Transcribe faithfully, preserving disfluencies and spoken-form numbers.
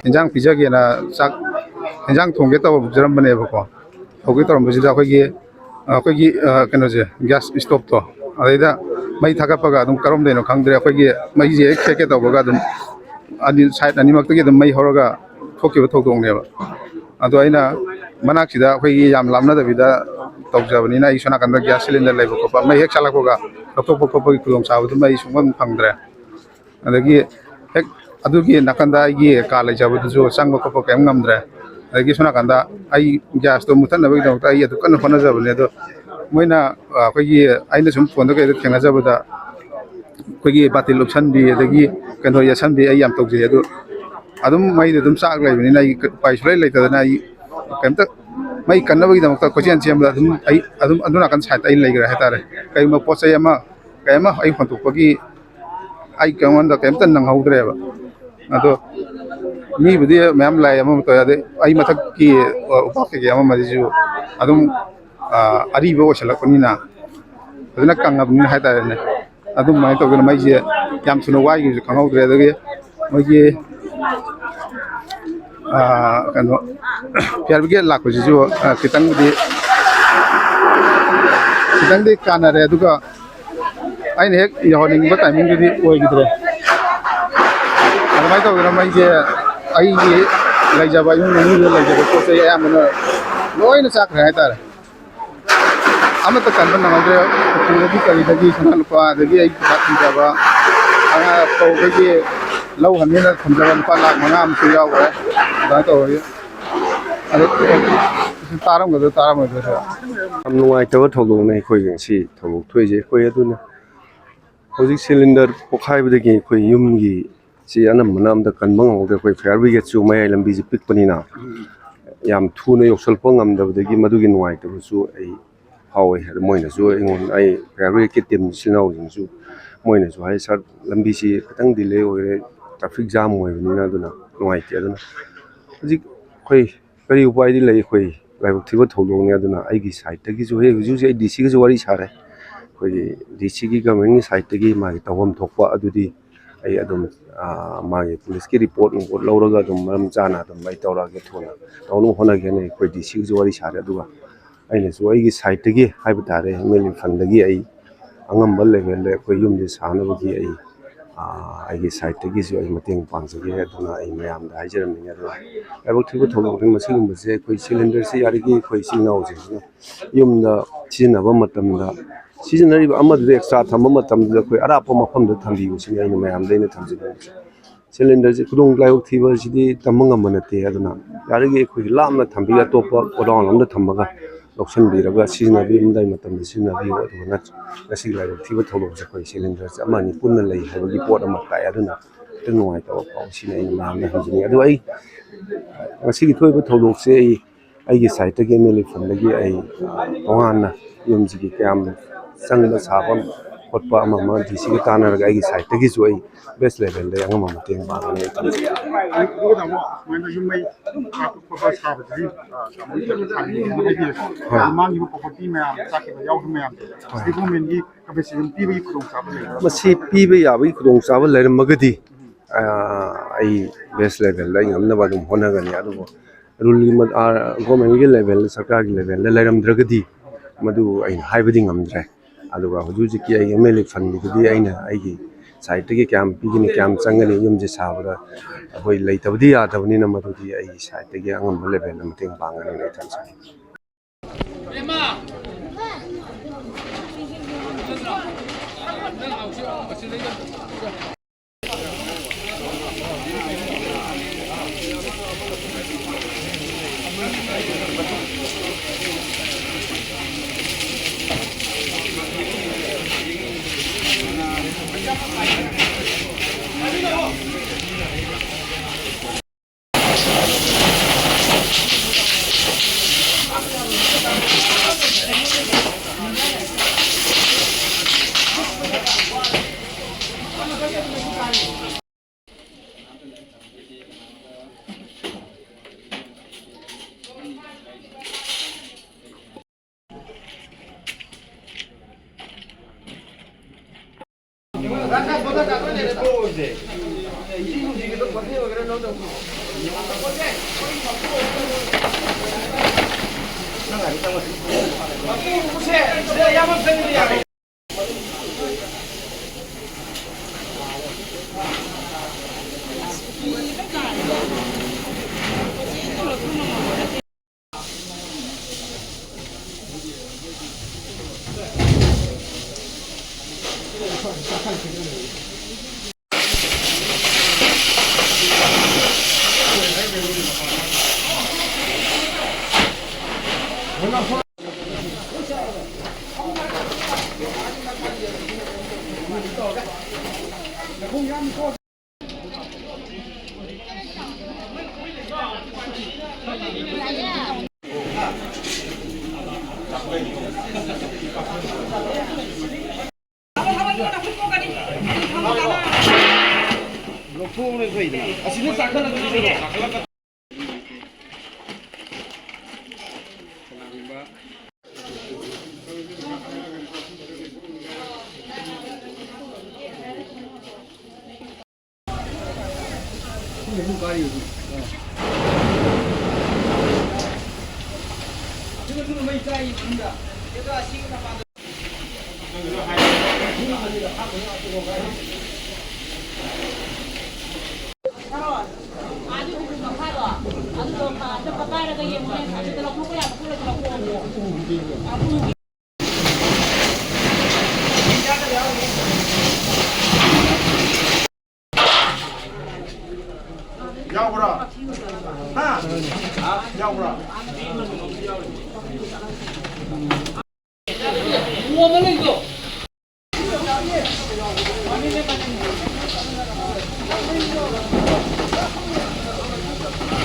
ꯏꯟꯖꯥꯡ ꯄꯤꯖꯒꯦꯅ ꯆꯥꯛ, ꯏꯟꯖꯥꯡ ꯊꯣꯡꯒꯦ ꯇꯧꯖꯔꯝꯕꯅꯦꯕꯀꯣ꯫ ꯊꯣꯡꯒꯦ ꯇꯧꯔꯝꯕꯁꯤꯗ ꯑꯩꯈꯣꯏꯒꯤ, ꯑꯩꯈꯣꯏꯒꯤ, ꯑ, ꯀꯩꯅꯣꯁꯦ, ꯒ꯭ꯌꯥꯁ ꯏꯁꯇꯣꯞꯇꯣ, ꯑꯗꯩꯗ ꯃꯩ ꯊꯥꯒꯠꯄꯒ ꯑꯗꯨꯝ ꯀꯔꯣꯝꯗꯩꯅꯣ ꯈꯪꯗ꯭ꯔꯦ, ꯑꯩꯈꯣꯏꯒꯤ ꯃꯩꯁꯦ ꯍꯦꯛ ꯁꯦꯠꯀꯦ ꯇꯧꯕꯒ ꯑꯗꯨꯝ ꯑꯅꯤ, ꯁꯥꯏꯠ ꯑꯅꯤꯃꯛꯇꯒꯤ ꯑꯗꯨꯝ ꯃꯩ ꯍꯧꯔꯒ ꯊꯣꯛꯈꯤꯕ ꯊꯧꯗꯣꯛꯅꯦꯕ꯫ ꯑꯗꯣ ꯑꯩꯅ ꯃꯅꯥꯛꯁꯤꯗ ꯑꯩꯈꯣꯏꯒꯤ ꯌꯥꯝ ꯂꯥꯞꯅꯗꯕꯤꯗ ꯇꯧꯖꯕꯅꯤꯅ, ꯑꯩ ꯁꯣꯝ ꯅꯥꯀꯟꯗ ꯒ꯭ꯌꯥꯁ ꯁꯤꯂꯤꯟꯗꯔ ꯂꯩꯕ ꯈꯣꯠꯄ, ꯃꯩ ꯍꯦꯛ ꯆꯥꯛꯂꯛꯄꯒ ꯂꯧꯊꯣꯛꯄ ꯈꯣꯠꯄꯒꯤ ꯈꯨꯗꯣꯡꯆꯥꯕꯗꯨꯃ ꯑꯩ ꯁꯨꯡꯐꯪ ꯐꯪꯗ꯭ꯔꯦ꯫ ꯑꯗꯒꯤ ꯍꯦꯛ ꯑꯗꯨꯒꯤ ꯅꯥꯀꯟꯗ ꯑꯩꯒꯤ ꯀꯥ ꯂꯩꯖꯕꯗꯨꯁꯨ ꯆꯪꯕ ꯈꯣꯠꯄ ꯀꯔꯤꯝ ꯉꯝꯗ꯭ꯔꯦ꯫ ꯑꯗꯒꯤ ꯁꯣꯝ ꯅꯥꯀꯟꯗ ꯑꯩ ꯒ꯭ꯌꯥꯁꯇꯣ ꯃꯨꯊꯠꯅꯕꯒꯤꯗꯃꯛꯇ ꯑꯩ ꯑꯗꯨ ꯀꯟꯅ ꯍꯣꯠꯅꯖꯕꯅꯦ꯫ ꯑꯗꯣ ꯃꯣꯏꯅ, ꯑ, ꯑꯩꯈꯣꯏꯒꯤ, ꯑꯩꯅ ꯁꯨꯝ ꯐꯣꯟꯗ ꯀꯩꯗ ꯊꯦꯡꯅꯖꯕꯗ ꯑꯩꯈꯣꯏꯒꯤ ꯕꯥꯇꯤꯜ ꯎꯞꯁꯟꯕꯤ, ꯑꯗꯒꯤ ꯀꯩꯅꯣ ꯌꯦꯠꯁꯟꯕꯤ ꯑꯩ ꯌꯥꯝ ꯇꯧꯖꯩ꯫ ꯑꯗꯨ ꯑꯗꯨꯝ ꯃꯩꯗ ꯑꯗꯨꯝ ꯆꯥꯛ ꯂꯩꯕꯅꯤꯅ ꯑꯩ ꯎꯄꯥꯏ ꯁꯨꯡꯂꯩ ꯂꯩꯇꯗꯅ ꯑꯩ ꯀꯩꯝꯇ, ꯃꯩ ꯀꯟꯅꯕꯒꯤꯗꯃꯛꯇ ꯀꯣꯏꯆꯦꯟ ꯆꯦꯟꯕꯗ ꯑꯗꯨꯝ ꯑꯩ ꯑꯗꯨꯝ ꯑꯗꯨ ꯅꯥꯀꯟ ꯁꯥꯏꯠꯇ ꯑꯩ ꯂꯩꯈ꯭ꯔꯦ ꯍꯥꯏꯇꯥꯔꯦ꯫ ꯀꯔꯤꯒꯨꯝꯕ ꯄꯣꯠ ꯆꯩ ꯑꯃ, ꯀꯩ ꯑꯃ ꯑꯩ ꯍꯣꯟꯗꯣꯛꯄꯒꯤ ꯑꯩ ꯀꯩꯉꯣꯟꯗ ꯀꯩꯝꯇ ꯅꯪꯍꯧꯗ꯭ꯔꯦꯕ꯫ ꯑꯗꯣ ꯃꯤꯕꯨꯗꯤ ꯃꯌꯥꯝ ꯂꯥꯛꯑꯦ, ꯑꯃꯃ ꯇꯧꯋꯦ, ꯑꯗꯩ ꯑꯩ ꯃꯊꯛꯀꯤ, ꯑ, ꯎꯄꯥꯛ ꯀꯩꯀꯩ ꯑꯃ ꯑꯃꯁꯤꯁꯨ ꯑꯗꯨꯝ, ꯑ, ꯑꯔꯤꯕ ꯑꯣꯏꯁꯜꯂꯛꯄꯅꯤꯅ, ꯐꯖꯅ ꯀꯪꯉꯕꯅꯤꯅ ꯍꯥꯏꯇꯥꯔꯦꯅꯦ꯫ ꯑꯗꯨꯃꯥꯏꯅ ꯇꯧꯗꯅ ꯃꯩꯁꯦ ꯌꯥꯝ ꯊꯨꯅ ꯋꯥꯏꯈꯤꯕꯁꯨ ꯈꯪꯍꯧꯗ꯭ꯔꯦ꯫ ꯑꯗꯒꯤ ꯃꯣꯏꯒꯤ, ꯑ, ꯀꯩꯅꯣ, ꯐꯤꯌꯔ ꯕ꯭ꯔꯤꯒꯦꯗ ꯂꯥꯛꯄꯁꯤꯁꯨ, ꯑ, ꯈꯤꯇꯪꯕꯨꯗꯤ, ꯈꯤꯇꯪꯗꯤ ꯀꯥꯟꯅꯔꯦ꯫ ꯑꯗꯨꯒ ꯑꯩꯅ ꯍꯦꯛ ꯌꯧꯍꯟꯅꯤꯡꯕ ꯇꯥꯏꯃꯤꯡꯗꯨꯗꯤ ꯑꯣꯏꯈꯤꯗ꯭ꯔꯦ꯫ ꯑꯗꯨꯃꯥꯏꯅ ꯇꯧꯗꯅ ꯃꯩꯁꯦ ꯑꯩꯒꯤ ꯂꯩꯖꯕ, ꯏꯃꯨꯡ ꯃꯅꯨꯡꯗ ꯂꯩꯖꯕ ꯄꯣꯠ ꯆꯩ ꯑꯌꯥꯝꯕꯅ ꯂꯣꯏꯅ ꯆꯥꯛꯈ꯭ꯔꯦ ꯍꯥꯏꯇꯥꯔꯦ꯫ ꯑꯃꯠꯇ ꯀꯟꯕ ꯅꯪꯍꯧꯗ꯭ꯔꯦ꯫ ꯎꯄꯨꯗꯒꯤ ꯀꯔꯤꯗꯒꯤ ꯁꯅꯥ ꯂꯨꯄꯥ, ꯑꯗꯒꯤ ꯑꯩꯒꯤ ꯄꯩꯁꯥ ꯊꯝꯖꯕ, ꯑꯉꯥꯡ ꯐꯧꯕꯒꯤ ꯂꯧ ꯍꯟꯅꯤꯅ ꯊꯝꯖꯕ ꯂꯨꯄꯥ ꯂꯥꯈ ꯃꯉꯥ ꯑꯃꯁꯨ ꯌꯥꯎꯈ꯭ꯔꯦ꯫ ꯑꯗꯨꯃꯥꯏꯅ ꯇꯧꯔꯒ ꯑꯗꯨ ꯇꯥꯔꯝꯒꯗ꯭ꯔꯥ ꯇꯥꯔꯝꯃꯣꯏꯗ꯭ꯔꯥ? ꯌꯥꯝ ꯅꯨꯡꯉꯥꯏꯇꯕ ꯊꯧꯗꯣꯛꯅꯦ ꯑꯩꯈꯣꯏꯒꯤ ꯉꯁꯤ ꯊꯧꯗꯣꯛ ꯊꯣꯛꯏꯁꯦ꯫ ꯑꯩꯈꯣꯏ ꯑꯗꯨꯅ ꯍꯧꯖꯤꯛ ꯁꯤꯂꯤꯟꯗꯔ ꯄꯣꯛꯈꯥꯏꯕꯗꯒꯤ ꯑꯩꯈꯣꯏ ꯌꯨꯝꯒꯤ ꯁꯤ ꯑꯅꯝꯕꯅ ꯑꯝꯇ ꯀꯟꯕ ꯉꯝꯍꯧꯗꯦ꯫ ꯑꯩꯈꯣꯏ ꯐꯥꯌꯔ ꯕ꯭ꯔꯤꯒꯦꯗꯁꯨ ꯃꯌꯥꯏ ꯂꯝꯕꯤꯁꯦ ꯄꯤꯛꯄꯅꯤꯅ ꯌꯥꯝ ꯊꯨꯅ ꯌꯧꯁꯤꯜꯂꯛꯄ ꯉꯝꯗꯕꯗꯒꯤ ꯃꯗꯨꯒꯤ ꯅꯨꯡꯉꯥꯏꯇꯕꯁꯨ ꯑꯩ ꯐꯥꯎꯋꯦ꯫ ꯑꯗꯨ ꯃꯣꯏꯅꯁꯨ ꯑꯩꯉꯣꯟꯗ, ꯑꯩ ꯐꯥꯌꯔ ꯕ꯭ꯔꯤꯒꯦꯗꯀꯤ ꯇꯤꯝ ꯏꯆꯤꯜ ꯏꯅꯥꯎꯁꯤꯡꯁꯨ ꯃꯣꯏꯅꯁꯨ ꯍꯥꯏ, "ꯁꯥꯔ, ꯂꯝꯕꯤꯁꯤ ꯈꯤꯇꯪ ꯗꯤꯂꯦ ꯑꯣꯏꯔꯦ, ꯇ꯭ꯔꯥꯐꯤꯛ ꯖꯥꯝ ꯑꯣꯏꯕꯅꯤꯅ, ꯑꯗꯨꯅ ꯅꯨꯡꯉꯥꯏꯇꯦ"꯫ ꯑꯗꯨꯅ ꯍꯧꯖꯤꯛ ꯑꯩꯈꯣꯏ ꯀꯔꯤ ꯎꯄꯥꯏꯗꯤ ꯂꯩ? ꯑꯩꯈꯣꯏ ꯂꯥꯏꯕꯛ ꯊꯤꯕ ꯊꯧꯗꯣꯛꯅꯤ꯫ ꯑꯗꯨꯅ ꯑꯩꯒꯤ ꯁꯥꯏꯠꯇꯒꯤꯁꯨ ꯍꯧꯖꯤꯛ ꯍꯧꯖꯤꯛ ꯑꯩ ꯗꯤ ꯁꯤꯒꯁꯨ ꯋꯥꯔꯤ ꯁꯥꯔꯦ꯫ ꯑꯩꯈꯣꯏꯒꯤ ꯗꯤ ꯁꯤꯒꯤ ꯒꯚꯔꯟꯃꯦꯟꯒꯤ ꯁꯥꯏꯠꯇꯒꯤ ꯃꯥꯒꯤ ꯇꯧꯐꯝ ꯊꯣꯛꯄ ꯑꯗꯨꯗꯤ ꯑꯩ ꯑꯗꯨꯝ, ꯑ, ꯃꯥꯒꯤ ꯄꯨꯂꯤꯁꯀꯤ ꯔꯤꯄꯣꯔꯠ ꯅꯨꯡꯄꯣꯔꯠ ꯂꯧꯔꯒ ꯑꯗꯨꯝ ꯃꯔꯝ ꯆꯥꯅ ꯑꯗꯨꯝ ꯑꯩ ꯇꯧꯔꯛꯑꯒꯦ, ꯊꯨꯅ ꯇꯧꯅꯕ ꯍꯣꯠꯅꯒꯦꯅ ꯑꯩꯈꯣꯏ ꯗꯤ ꯁꯤꯒꯁꯨ ꯋꯥꯔꯤ ꯁꯥꯔꯦ꯫ ꯑꯗꯨꯒ ꯑꯩꯅꯁꯨ ꯑꯩꯒꯤ ꯁꯥꯏꯠꯇꯒꯤ ꯍꯥꯏꯕ ꯇꯥꯔꯦ, ꯑꯦꯝ ꯑꯦꯜ ꯑꯦ ꯐꯟꯗꯒꯤ ꯑꯩ ꯑꯉꯝꯕ ꯂꯦꯚꯦꯜꯗ ꯑꯩꯈꯣꯏ ꯌꯨꯝꯁꯦ ꯁꯥꯅꯕꯒꯤ ꯑꯩ, ꯑ, ꯑꯩꯒꯤ ꯁꯥꯏꯠꯇꯒꯤꯁꯨ ꯑꯩ ꯃꯇꯦꯡ ꯄꯥꯡꯖꯒꯦ꯫ ꯑꯗꯨꯅ ꯑꯩ ꯃꯌꯥꯝꯗ ꯍꯥꯏꯖꯔꯝꯃꯤꯅꯦ꯫ ꯑꯗꯨꯅ ꯂꯥꯏꯕꯛ ꯊꯤꯕ ꯊꯧꯗꯣꯛꯅꯤ ꯃꯁꯤꯒꯨꯝꯕꯁꯦ꯫ ꯑꯩꯈꯣꯏ ꯁꯤꯂꯤꯟꯗꯔꯁꯤ ꯌꯥꯔꯤꯈꯩ ꯑꯩꯈꯣꯏ ꯏꯆꯤꯜ ꯏꯅꯥꯎꯁꯤꯡꯁꯤꯅ ꯌꯨꯝꯗ ꯁꯤꯖꯤꯟꯅꯕ ꯃꯇꯝꯗ, ꯁꯤꯖꯤꯟꯅꯔꯤꯕ ꯑꯃꯗꯨꯗ ꯑꯦꯛꯁꯇ꯭ꯔꯥ ꯊꯝꯕ ꯃꯇꯝꯗꯨꯗ ꯑꯩꯈꯣꯏ ꯑꯔꯥꯞꯄ ꯃꯐꯝꯗ ꯊꯝꯕꯤꯌꯨ ꯁꯤꯅꯤ ꯑꯩꯅ ꯃꯌꯥꯝꯗ ꯑꯩꯅ ꯊꯝꯖꯅꯤꯡꯕꯁꯦ꯫ ꯁꯤꯂꯤꯟꯗꯔꯁꯦ ꯈꯨꯗꯣꯡ ꯂꯥꯏꯕꯛ ꯊꯤꯕ ꯑꯁꯤꯗꯤ ꯇꯝꯕ ꯉꯝꯕ ꯅꯠꯇꯦ꯫ ꯑꯗꯨꯅ ꯌꯥꯔꯤꯈꯩ ꯑꯩꯈꯣꯏꯒꯤ ꯂꯥꯞꯅ ꯊꯝꯕꯤꯔꯒ ꯑꯇꯣꯞꯄ ꯒꯣꯗꯥꯎꯟ ꯑꯃꯗ ꯊꯝꯃꯒ ꯂꯧꯁꯤꯟꯕꯤꯔꯒ ꯁꯤꯖꯤꯟꯅꯕꯤꯔꯝꯗꯥꯏ ꯃꯇꯝꯗ ꯁꯤꯖꯤꯟꯅꯕꯤꯌꯨ꯫ ꯑꯗꯨꯒ ꯅꯠ-, ꯉꯁꯤꯒꯤ ꯂꯥꯏꯕꯛ ꯊꯤꯕ ꯊꯧꯗꯣꯛꯁꯦ ꯑꯩꯈꯣꯏ ꯁꯤꯂꯤꯟꯗꯔꯁꯦ ꯑꯃ ꯑꯅꯤ ꯄꯨꯟꯅ ꯂꯩ ꯍꯥꯏꯕꯒꯤ ꯄꯣꯠ ꯑꯃ ꯇꯥꯛꯑꯦ꯫ ꯑꯗꯨꯅ ꯈꯤꯇꯪ ꯅꯨꯡꯉꯥꯏꯇꯕ ꯐꯥꯎ ꯁꯤꯅꯤ ꯑꯩꯅ ꯃꯌꯥꯝꯗ ꯍꯪꯖꯅꯤꯡꯉꯤ꯫ ꯑꯗꯨ ꯑꯩ ꯉꯁꯤꯒꯤ ꯊꯣꯛꯏꯕ ꯊꯧꯗꯣꯛꯁꯦ ꯑꯩ ꯑꯩꯒꯤ ꯁꯥꯏꯠꯇꯒꯤ ꯑꯦꯝ ꯑꯦꯜ ꯑꯦ ꯐꯟꯗꯒꯤ ꯑꯩ, ꯑ, ꯇꯣꯉꯥꯟꯅ ꯌꯨꯝꯁꯤꯒꯤ ꯀꯌꯥꯝ ꯆꯪꯕ ꯁꯥꯕ ꯈꯣꯠꯄ ꯑꯃ ꯑꯃ ꯗꯤ ꯁꯤꯒ ꯇꯥꯟꯅꯔꯒ ꯑꯩꯒꯤ ꯁꯥꯏꯠꯇꯒꯤꯁꯨ ꯑꯩ ꯕꯦꯁ ꯂꯦꯚꯦꯜꯗ ꯑꯩ ꯑꯉꯝꯕ ꯃꯇꯦꯡ ꯄꯥꯡꯒꯅꯤ ꯑꯩ ꯊꯝꯖꯒꯦ꯫ ꯑꯗꯨꯒ ꯇꯥꯃꯣ, ꯁꯨꯃꯥꯏꯅ ꯌꯨꯝ ꯃꯩ ꯀꯥꯞꯄ ꯈꯣꯠꯄ ꯁꯥꯕꯗꯨꯗꯤ, ꯑ, ꯇꯥꯃꯣꯒꯤ ꯈꯔ ꯁꯥꯕꯤꯌꯨ ꯍꯥꯏꯕꯤꯔꯦꯀꯣ꯫ ꯍꯣꯏ꯫ ꯑꯗꯨ ꯃꯥꯡꯈꯤꯕ ꯄ꯭ꯔꯣꯄꯔꯇꯤ ꯃꯌꯥꯝ, ꯆꯥꯈꯤꯕ ꯌꯥꯎꯈꯤꯕ ꯃꯌꯥꯝꯗꯣ, ꯍꯣꯏ꯫ ꯁꯤꯗꯤ ꯒꯣꯔꯃꯦꯟꯒꯤ ꯀꯝꯄꯦꯟꯁꯦꯁꯟ ꯄꯤꯕꯒꯤ ꯈꯨꯗꯣꯡꯆꯥꯕ ꯂꯩꯕ꯭ꯔꯥ? ꯃꯁꯤ ꯄꯤꯕ ꯌꯥꯕꯒꯤ ꯈꯨꯗꯣꯡꯆꯥꯕ ꯂꯩꯔꯝꯃꯒꯗꯤ, ꯑ, ꯑꯩ ꯕꯦꯁ ꯂꯦꯚꯦꯜꯗ ꯑꯩ ꯉꯝꯅꯕ ꯑꯗꯨꯝ ꯍꯣꯠꯅꯒꯅꯤ꯫ ꯑꯗꯨꯕꯨ ꯔꯨꯜꯒꯤ ꯃ-, ꯑ, ꯒꯣꯔꯃꯦꯟꯒꯤ ꯂꯦꯚꯦꯜꯗ, ꯁꯔꯀꯥꯔꯒꯤ ꯂꯦꯚꯦꯜꯗ ꯂꯩꯔꯝꯗ꯭ꯔꯒꯗꯤ ꯃꯗꯨ ꯑꯩꯅ ꯍꯥꯏꯕꯗꯤ ꯉꯝꯗ꯭ꯔꯦ꯫ ꯑꯗꯨꯒ ꯍꯧꯖꯤꯛ ꯍꯧꯖꯤꯛꯀꯤ ꯑꯩꯒꯤ ꯑꯦꯝ ꯑꯦꯜ ꯑꯦ ꯐꯟꯒꯤꯗꯨꯗꯤ ꯑꯩꯅ ꯑꯩꯒꯤ ꯁꯥꯏꯠꯇꯒꯤ ꯀꯌꯥꯝ ꯄꯤꯒꯅꯤ, ꯀꯌꯥꯝ ꯆꯪꯒꯅꯤ, ꯌꯨꯝꯁꯦ ꯁꯥꯕꯗ ꯑꯩꯈꯣꯏ ꯂꯩꯇꯕꯗꯤ ꯌꯥꯗꯕꯅꯤꯅ ꯃꯗꯨꯗꯤ ꯑꯩꯒꯤ ꯁꯥꯏꯠꯇꯒꯤ ꯑꯉꯝꯕ ꯂꯦꯚꯦꯜꯗ ꯃꯇꯦꯡ ꯄꯥꯡꯒꯅꯤ ꯑꯩ ꯊꯝꯖꯒꯦ꯫ ꯂꯧꯊꯣꯛꯍꯧꯔꯦ ꯐꯩꯗꯅ꯫ ꯑꯁꯤꯅ ꯆꯥꯛꯈꯠꯂꯛꯄꯁꯤꯗ꯫ ꯌꯥꯎꯕ꯭ꯔꯣ? ꯍꯥ? ꯌꯥꯎꯕ꯭ꯔꯣ?